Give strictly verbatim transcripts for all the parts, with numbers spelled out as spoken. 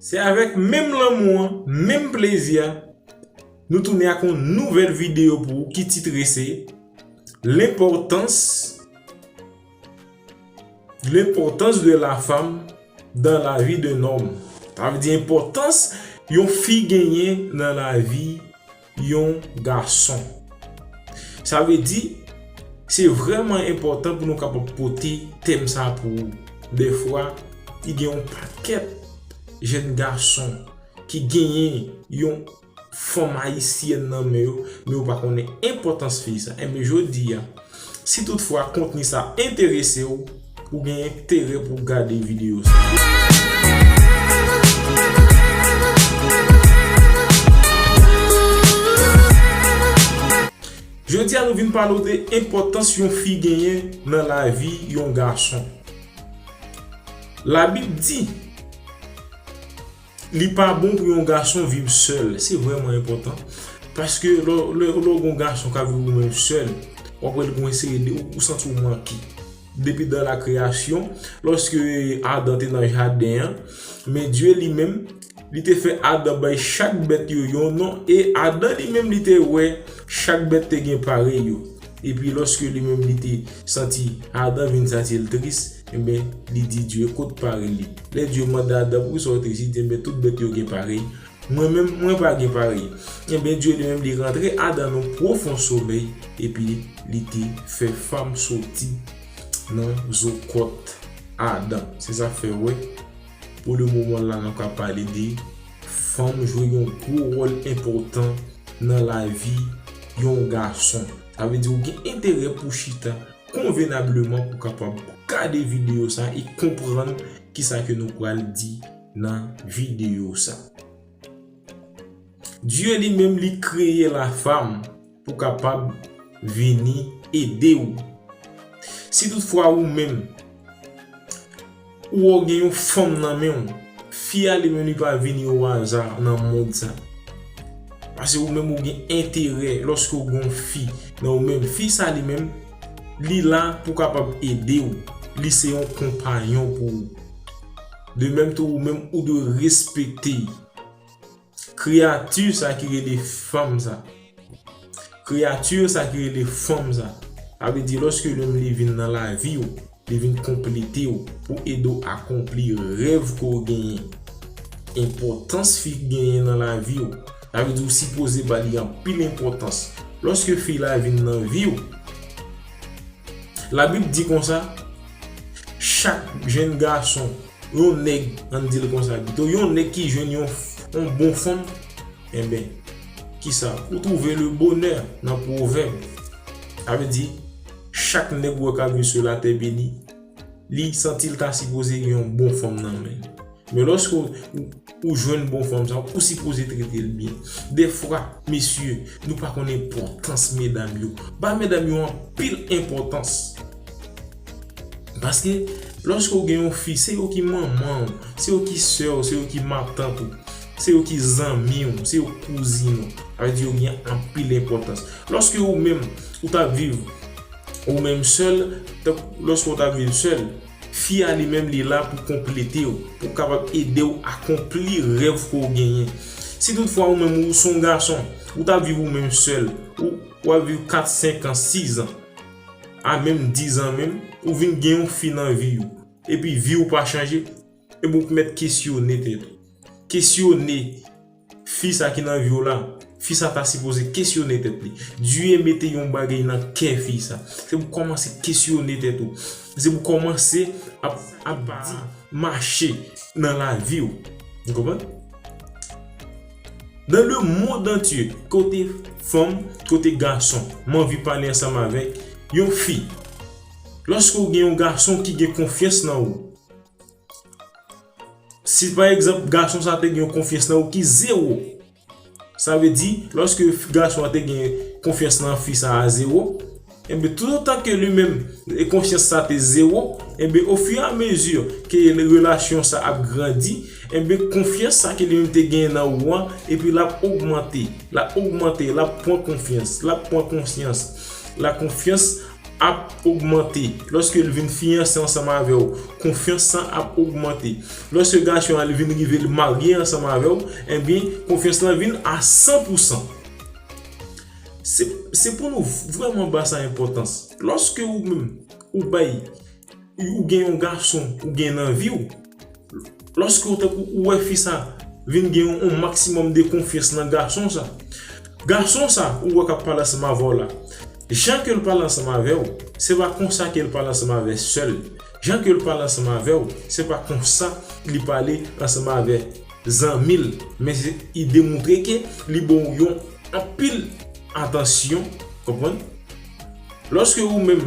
Se avèk menm lanmou an, menm plezi a, nou tounen ak yon nouvèl videyo pou ou ki titre se L'importance, l'importance de la femme dans la vie d'un homme. Sa vle di enpòtans yon fi genyen nan lavi yon gason. Sa vle di, se vrèman enpòtan pou nou kapab pote tèm sa pou ou. Dèfwa, li gen yon pakèt jèn gason ki genyen yon fanm ayisyèn nan men yo, men yo pa konnen enpòtans fi sa. Enben, jodi a, si toutfwa kontni sa enterese w, ou gen enterè pou w gade videyo sa. Jodi a, nou vin pale w de enpòtans yon fi genyen nan lavi yon gason. Labib di, li pa bon pou yon gason viv sèl. Se vrèman enpòtan. Paske lè, lè, lè w gen yon gason k ap viv ou menm sèl, w ap wè l gen yon seri de, ou, ou santi w manke. Depi dan la kreyasyon, lòske Adan te nan jaden an, men Dye li menm, li te fè Adan bay chak bèt yo yon non, e Adan li menm li te wè chak bèt te gen parèy yo. Epi lòske li menm li te santi, Adan vin santi l tris, enben, li di Dye, "Kot parèy li?" Lè Dye mande Adan, "Poukisa w tris?" Li di, "Enben, tout bèt yo gen parèy. Mwen menm, mwen pa gen parèy." Enben, Dye li menm li rantre Adan nan pwofon somèy, epi li te fè fanm soti nan zo kòt Adan. Se sa k fè w wè, pou le moman la, nou ka pale de fanm jwe yon gwo wòl enpòtan nan lavi yon gason. Sa vle di ou gen enterè pou chita konvenableman pou kapab gade videyo sa e konprann kisa ke nou pral di nan videyo sa. Dye li menm li kreye lafam pou kapab vini ede w. Si toutfwa ou menm, ou wè w gen yon fanm nan men w, fi a li menm li pa vini o aza nan mond sa. Paske ou menm ou gen enterè lòske ou gen yon fi nan ou menm. Fi sa li menm, li la pou kapab ede w. Li se yon konpayon pou ou. De menm tou ou menm ou dwe respekte kreyati sa ki rele fanm sa. Kreyati sa ki rele fanm sa. Sa vle di lòske li menm li vin nan lavi w, li vin konplete w pou ede w akonpli rèv ke w genyen. Enpòtans fi genyen nan lavi w. Sa vle di ou sipoze ba li anpil enpòtans. Lòske fi la vin nan vi w, Labib di konsa, chak jèn gason, yon nèg, ann di l konsa pito, yon nèg ki jwenn yon, yon bon fanm, enben, kisa? Ou twouve le bonè nan pwovèb. Sa vle di, chak nèg ou wè k ap viv sou latè beni, li santi l ta sipoze gen yon bon fanm nan men l. Men lòske ou, ou, ou jwenn bon fanm sa, ou sipoze trete l byen. Dèfwa, mesye, nou pa konn enpòtans medam yo. Ba medam yo anpil enpòtans. Paske, lòske ou gen yon fi, se yo ki manman w, se yo ki sè w, se yo ki matant ou, se yo ki zanmi w, se yo kouzin ou. Sa vle di yo gen anpil enpòtans. Lòske ou menm, ou ta viv ou menm sèl, tank, lòske ou ta viv sèl, fi a li menm li la pou konplete w, pou kapab ede w akonpli rèv ke w genyen. Si toutfwa ou menm ou se yon gason, ou ta viv ou menm sèl, ou, w ap viv kat, senk an, sis an, a menm diz an menm, ou vin gen yon fi nan vi w, epi vi w pa chanje, epi ou mèt kesyone tèt ou. Kesyone fi sa ki nan vi w la. Fi sa ta sipoze kesyone tèt li. Dye mete yon bagay nan kè fi sa. Se pou kòmanse kesyone tèt ou. Se pou kòmanse ap, ap di, mache nan lavi w. Ou konprann? Dans le monde entier, kote fanm, kote gason, m anvi pale ansanm avèk yon fi. Lòske w gen yon gason ki gen konfyans nan ou, si pa egzanp gason sa te gen yon konfyans nan ou ki zewo, sa vle di, lòske gason an te gen konfyans nan fi sa a zewo, enben, toutotan ke li menm, e konfyans sa te zewo, enben, ofiramezi ke relasyon sa ap grandi, enben, konfyans sa ke li menm te gen nan ou an, epi l ap ogmante, l ap ogmante, l ap pran konfyans, l ap pran konfyans, la konfyans ap ogmante. Lòske l vin fiyanse ansanm avè w, konfyans lan ap ogmante. Lòske gason an li vin rive l marye ansanm avè w, ebyen, konfyans lan vin a san pou san. Se, se pou nou vrèman ba sa enpòtans. Lòske ou menm, ou bay, ou gen yon gason, ou gen nan vi w, lòske ou tankou ou wè fi sa vin gen yon, yon maksimòm de konfyans nan gason sa, gason sa ou wè k ap pale ansanm avè w la, jan ke l pale ansanm avè w, se pa konsa ke l pale ansanm avè sè l. Jan ke l pale ansanm avè w, se pa konsa li pale ansanm avè zanmi l. Men se, li demontre ke li ba w yon anpil atansyon, konprann? Lòske ou menm,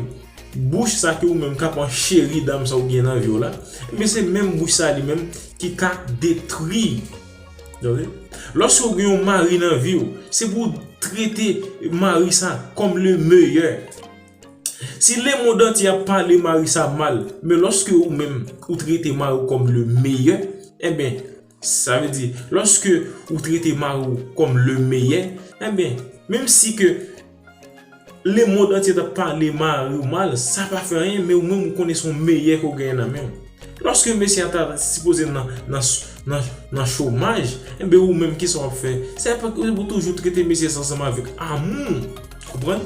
bouch sa ke ou menm k ap ancheri dam sa ou gen nan vi w la, men se menm bouch sa li menm ki ka detwi. Tande? Lòske ou gen yon mari nan vi w, se pou w trete mari sa kòm le meyè. Si lemonn antye ap pale mari sa mal, men lòske ou menm, ou trete mari w kòm le meyè, enben, sa vle di, lòske ou trete mari w kòm le meyè, enben, menm si ke lemonn antye t ap pale mari w mal, sa pa fè anyen, men ou menm ou konnen se yon meyè ke w genyen nan men w. Lòske mesye a ta sipoze nan, nan, nan, nan chomaj, enben ou menm kisa w ap fè? Se pa, ou toujou trete mesye sa ansanm avèk amou. Konprann?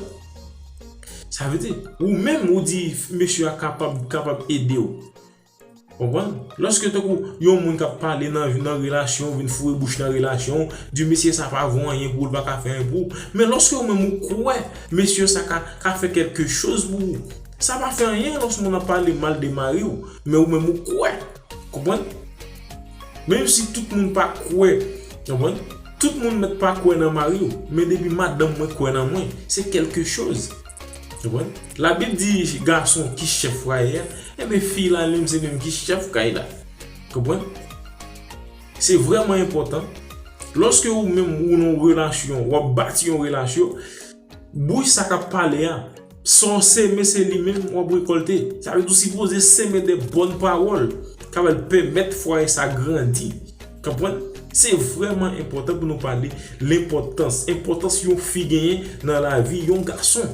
Sa vle di, ou menm ou di mesye a kapab, kapab ede w. Konprann? Lòske tankou yon moun k ap pale nan, nan relasyon, vin foure bouch nan relasyon, di mesye sa pa vo anyen pou ou, l pa ka fè anyen pou ou. Men lòske ou menm ou kwè mesye sa ka, ka fè kèlke choz pou ou, sa pa fè anyen lòske moun ap pale mal de mari w, men ou menm ou kwè. Konprann? Menm si tout moun pa kwè, konprann? Tout moun mèt pa kwè nan mari w, men depi madanm mwen kwè nan mwen, se kèlke choz. Konprann? Labib di gason ki chèf fwaye a, enben fi la menm se menm ki chèf kay la. Konprann? Se vrèman enpòtan. Lòske ou menm ou nan yon relasyon, w ap bati yon relasyon, bouch sa k ap pale a, sa w seme se li menm w ap rekòlte. Sa vle di ou sipoze seme de bòn pawòl k ap pèmèt fwaye sa grandi. Konprann? Se vrèman enpòtan pou nou pale lenpòtans, enpòtans yon fi genyen nan lavi yon gason.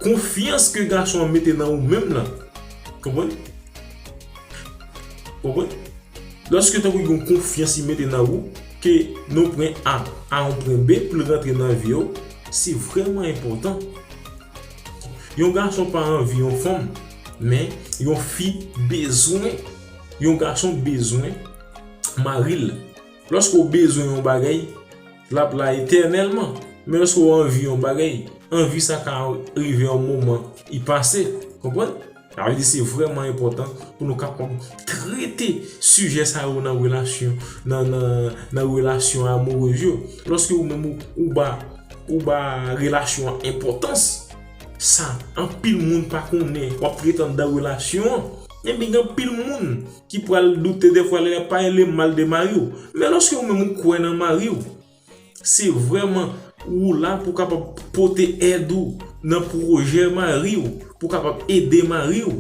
Konfyans ke gason an mete nan ou menm lan. Konprann? Konprann? Lòske tankou yon konfyans li mete nan ou, ke non pwen A a yon pwen B pou l rantre nan vi w, se vrèman enpòtan. Yon gason pa anvi yon fanm, men yon fi bezwen, yon gason bezwen mari l. Lòske w bezwen yon bagay, l ap la etènèlman. Men lòske w anvi yon bagay, anvi sa ka rive yon moman, li pase. Konprann? Sa vle di se vrèman enpòtan pou nou kapab trete sijè sa yo nan relasyon, nan, nan, nan relasyon amourez yo. Lòske ou menm ou, ou ba, ou ba relasyon an enpòtans, sa, anpil moun pa konnen, w ap trete anndan relasyon an. Ebyen, gen anpil moun ki pral doute dèfwa lè y ap pale mal de mari w. Men lòske ou menm ou kwè nan mari w, se vrèman ou la pou kapab pote èd ou nan pwojè mari w, pou kapab ede mari w,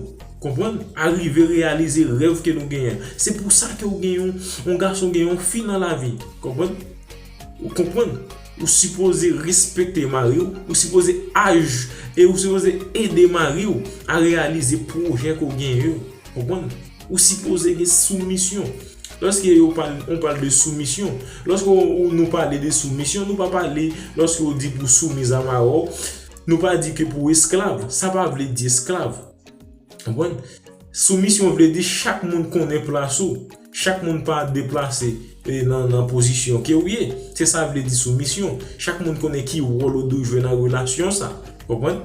konprann, arive reyalize rèv ke nou genyen. Se pou sa ke ou gen yon, yon gason gen yon fi nan lavi, konprann? Ou konprann? Ou sipoze respekte mari w, ou sipoze aj, e ou sipoze ede mari w a reyalize pwojè ke w genyen yo. Konprann? Ou sipoze gen soumisyon. Lòske yo pale, on pale de soumisyon, lòske ou, nou pale de soumisyon, nou pa pale, lòske ou di pou soumise à mari w, nou pa di ke pou esklav. Sa pa vle di esklav. Konprann? Soumisyon vle di chak moun konnen plas ou. Chak moun pa deplase e nan, nan pozisyon ke ou ye. Se sa vle di soumisyon. Chak moun konnen ki wòl ou dwe jwe nan relasyon sa. Konprann?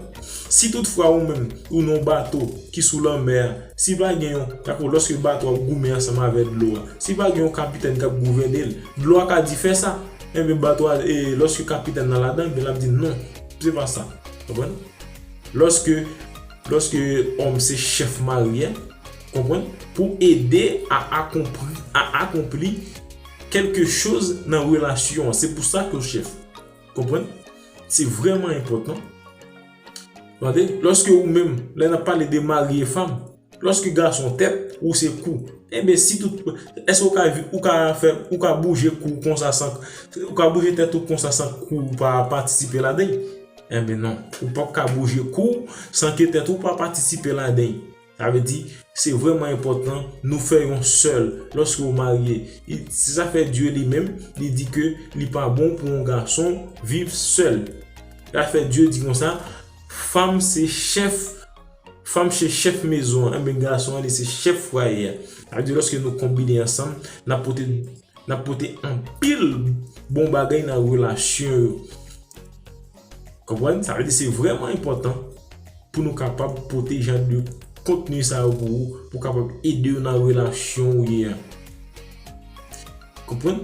Si toutfwa ou menm, ou nan yon bato ki sou lanmè a, si pa gen yon, tako lòske bato a ap goumen ansanm avè dlo a, si pa gen yon kapitèn k ap gouvène l, dlo a ka di fè sa. Enben bato a, e, lòske kapitèn nan ladan, enben l ap di non, se pa sa. Konprann? Lòske, lòske òm se chèf marye a, konprann? Pou ede a akonpli, a akonpli kèlke choz nan relasyon an. Se pou sa ke w chèf. Konprann? Se vrèman enpòtan. Tande? Lòske ou menm, lè n ap pale de mari e fanm, lòske gason tèt, ou se kou. Enben, si tout, èske ou ka vi-, ou ka fè, ou ka bouje kou konsa san, ou ka bouje tèt ou konsa san kou pa patisipe ladan l? Enben non, ou p ap ka bouje kou w san ke tèt ou pa patisipe ladan l. Sa vle di, se vrèman enpòtan nou fè yon sèl lòske w marye. I- Si sa fè Dye li menm, li di ke li pa bon pou yon gason viv sèl. Sa fè Dye di konsa, fanm se chèf, fanm se chèf mezon an, enben gason an li se chèf fwaye a. Sa vle di lòske nou konbine ansanm, n ap pote, n ap pote anpil bon bagay nan relasyon yo. Konprann? Sa vle di se vrèman enpòtan pou nou kapab pote jan de kontni sa yo pou ou, pou kapab ede w nan relasyon ou ye a. Konprann?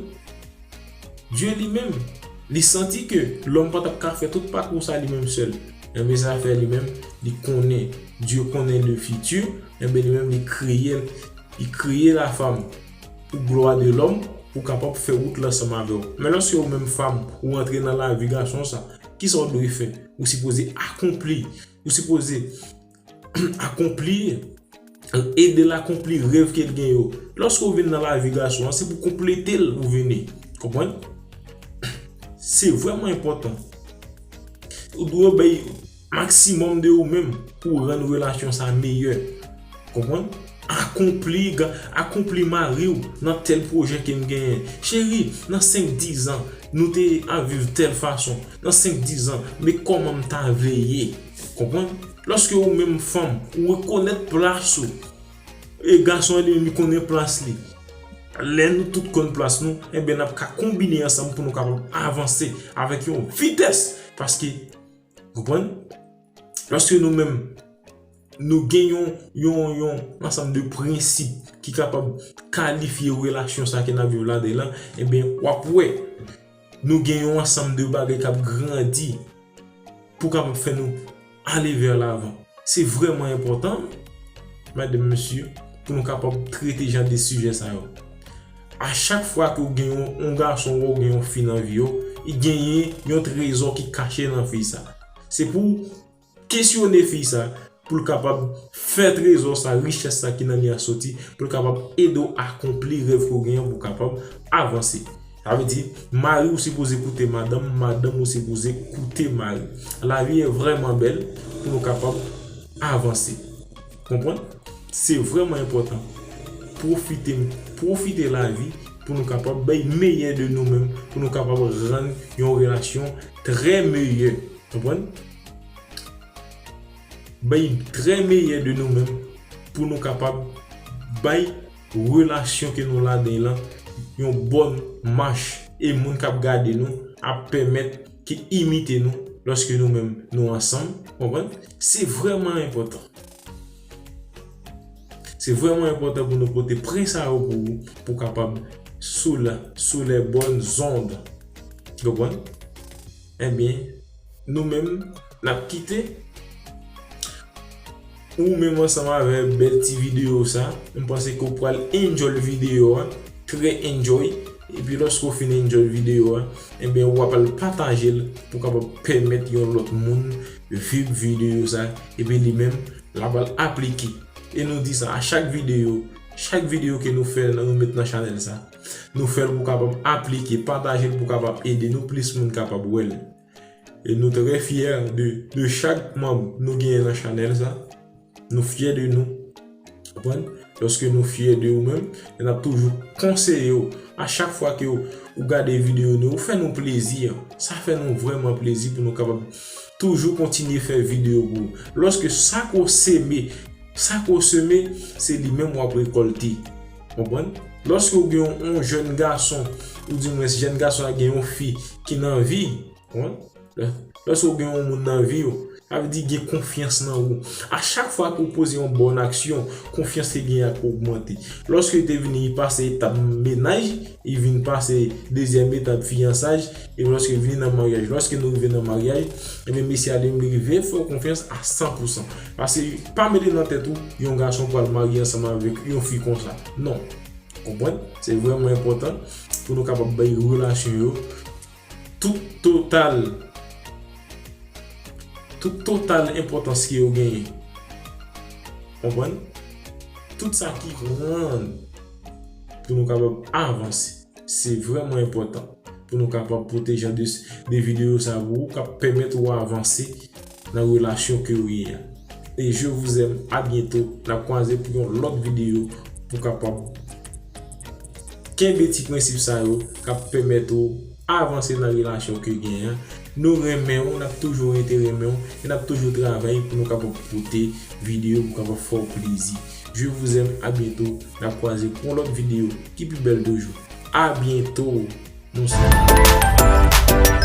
Dye li menm, li santi ke lòm pa t ap ka fè tout pakou sa li menm sèl. Enben sa fè li menm, li konnen, Dye konnen le futur, enben li menm li kreye, li kreye la fanm pou glwa de lòm, pou kapab fè wout la ansanm avè w. Men lòske ou menm fanm, ou antre nan lavi gason sa, kisa w dwe fè? Ou sipoze akonpli, ou sipoze akonpli, ede l akonpli rèv ke l gen yo. Lòske w vin nan lavi gason an, se pou konplete l ou vini. Konprann? Se vrèman enpòtan. Ou dwe bay maksimòm de ou menm pou rann relasyon sa meyè. Konprann? Akonpli, ga- akonpli mari w nan tèl pwojè ke m genyen. Cheri, nan senk, diz an, nou te ap viv tèl fason. Nan senk, diz an, men kòman m ta vle ye. Konprann? Lòske ou menm fanm, ou rekonèt plas ou, e gason an li menm li konnen plas li. Lè nou tout konn plas nou, enben n ap ka konbine ansanm pou nou kapab avanse avèk yon vitès. Paske, konprann? Lòske nou menm, nou gen yon, yon, yon ansanm de prensip ki kapab kalifye relasyon sa ke n ap viv ladan l lan, enben, w ap wè, nou gen yon ansanm de bagay k ap grandi pou kapab fè nou ale vè lavan. Se vrèman enpòtan, madanm, mesye, pou nou kapab trete jan de sijè sa yo. A chak fwa ke w gen yon, yon gason ou gen yon fi nan vi w, i genyen yon trezò ki kache nan fi sa. Se pou kesyone fi sa, pou l kapab fè trezò sa, richès sa ki nan li a soti, pou l kapab ede w akonpli rèv ke w genyen pou w kapab avanse. Sa vle di, mari w sipoze koute madanm, madanm ou sipoze koute mari. Lavi est vraiment belle pou nou kapab avanse. Konprann? Se vrèman enpòtan. Pwofite, pwofite lavi pou nou kapab bay meyè de nou menm, pou nou kapab rann yon relasyon trè meyè. Konprann? Bay trè meyè de nou menm pou nou kapab bay relasyon ke nou ladan l lan yon bòn mach. E moun k ap gade nou ap pèmèt ke imite nou lòske nou menm nou ansanm. Konprann? Se vrèman enpòtan. Se vrèman enpòtan pou nou pote pwen sa yo pou ou, pou kapab sou la, sou les bonnes ondes. Konprann? Ebyen, nou menm, n ap kite ou menm ansanm avè bèl ti videyo sa. M panse ke w pral enjoy videyo a, trè enjoy. Epi lòske w fin enjoy videyo a, ebyen, w ap al pataje l pou kapab pèmèt yon lòt moun viv videyo sa. Epi li menm, l ap al aplike. E nou di sa a chak videyo, chak videyo ke nou fè, nou met nan chanèl sa. Nou fè l pou kapab aplike, pataje l pou kapab ede nou plis moun kapab wè l. E nou trè fyè de, de chak manm nou genyen nan chanèl sa. Nou fyè de nou. Konprann? Lòske nou fyè de ou menm, e n ap toujou konseye w. A chak fwa ke w, ou gade videyo nou, ou fè nou plezi. Sa fè nou vrèman plezi pou nou kapab toujou kontinye fè videyo pou ou. Lòske sa ke w seme, sa ke w seme, se li menm w ap rekòlte. Konprann? Lòske w gen yon, yon jèn gason, oudimwens jèn gason la gen yon fi ki nan vi, konprann? Lè- Lòske w gen yon moun nan vi w, sa vle di gen konfyans nan ou. A chak fwa ke w poze yon bòn aksyon, konfyans ke gen ap ogmante. Lòske te vini pase etap mennaj, li vin pase dezyèm etap fiyansaj, epi lòske vini nan maryaj, lòske nou rive nan maryaj, ebyen mesye a li menm li rive fè w konfyans a san pou san. Paske pa mete nan tèt ou yon gason pral marye ansanm avèk yon fi konsa. Non. Konprann? Se vrèman enpòtan pou nou kapab bay relasyon yo tout total, tout total enpòtans ke yo genyen. Konprann? Tout sa ki rann pou nou kapab avanse. Se vrèman enpòtan. pou nou kapab pote jan de, de videyo sa pou ou, k ap pèmèt ou avanse nan relasyon ke ou ye a. E je vous aime, à bientôt. N ap kwaze pou yon lòt videyo pou kapab kenbe ti prensip sa yo k ap pèmèt ou avanse nan relasyon ke w genyen an. Nou renmen w, n ap toujou rete renmen w, e n ap toujou travay pou nou kapab pote videyo, pou kapab fè w plezi. Je vous aime, à bientôt. N ap kwaze pou yon lòt videyo ki pi bèl toujou. À bientôt. Nou se